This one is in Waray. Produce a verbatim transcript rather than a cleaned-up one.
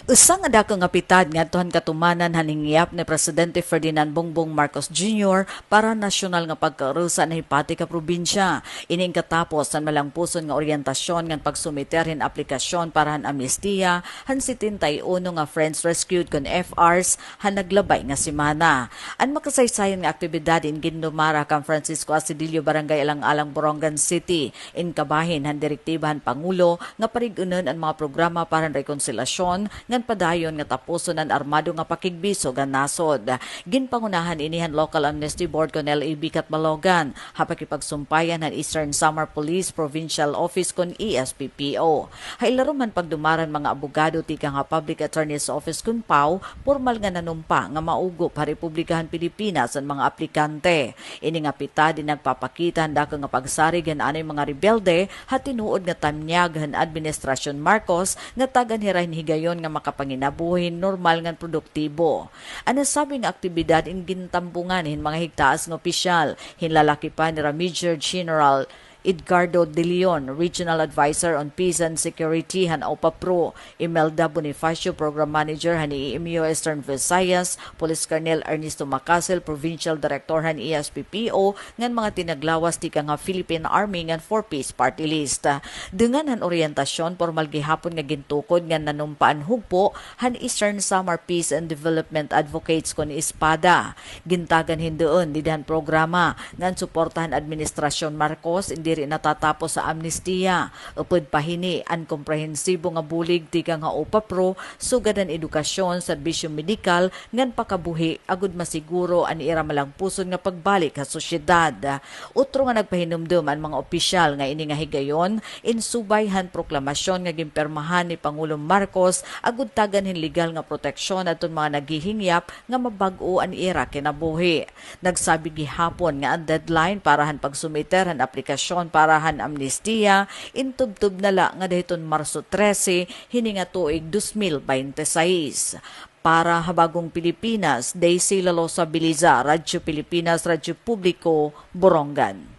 Usa nga dako nga pitad ngadto han katumanan han hingyap ni Presidente Ferdinand Bongbong Marcos Junior para nasyonal nga pagkaurusa nahipati ha probinsya. Ini in katapos han malangpuson nga oryentasyon ngan pagsumiter hin aplikasyon para han amnestiya han setenta y uno nga Friends Rescued kon F Rs han naglabay nga semana. An makasaysayan nga aktibidad in gindumara kan Francisco Astudillo, Barangay Alang-alang, Borongan City. In kabahin han direktiba han Pangulo nga parig-unon an mga programa para han rekonsilyasyon ngan padayon nga tapuson an armado nga pakigbisog han nasod. Ginpangunahan ini han Local Amnesty Board kon L A B Catbalogan ha pakipagsumpayan han Eastern Samar Police Provincial Office kon E S P P O. Ha ilarom han pagdumara han mga abogado tikang ha Public Attorney's Office kon PAO, pormal nga nanumpa nga maugop ha Republika han Pilipinas an mga aplikante. Ini nga pitad in nagpapakita han dako nga pagsarig han anay mga rebelde ha tinuod nga tanyag han Administrasyon Marcos nga tagan hira hin higayon nga makapanginabuhi hin normal ngan produktibo. An nasabi nga aktibidad in gintambungan hin mga higtaas nga opisyal, hin lalaki pa nira Major General Edgardo De Leon, Regional Advisor on Peace and Security han OPAPRO, Imelda Bonifacio, Program Manager han E M U Eastern Visayas, Police Colonel Ernesto Macasil, Provincial Director han E S P P O, ngan mga tinaglawas tikang ha Philippine Army ngan Four Ps Party List. Dungan han oryentasyon, pormal gihapon nga gintukod ngan nanumpa an hugpo han Eastern Samar Peace and Development Advocates kon ESPADA. Gintagan hin duon dida han programa nga an suporta han Administrasyon Marcos in diri natatapos ha amnestiya. Upod pa hini, an komprehensibo nga bulig tikang ha OPAPRO, sugad han edukasyon, serbisyo medikal, ngan pakabuhi agod masiguro an ira malangpuson nga pagbalik ha sosyedad. Utro nga nagpahinumdom an mga opisyal nga ini nga higayon in subay han proklamasyon nga ginpirmahan ni Pangulo Marcos agod tagan hin legal nga proteksyon adton mga naghihingyap nga mabag-o an ira kinabuhi. Nagsabi gihapon nga an deadline para han pagsumiter han aplikasyon para han amnestiya in tubtob na la ngada hiton Marso trese hini nga tuig dos mil baynte sais. Para ha Bagong Pilipinas, Daisy Lalosa Beliza, Radyo Pilipinas, Radyo Publiko, Borongan.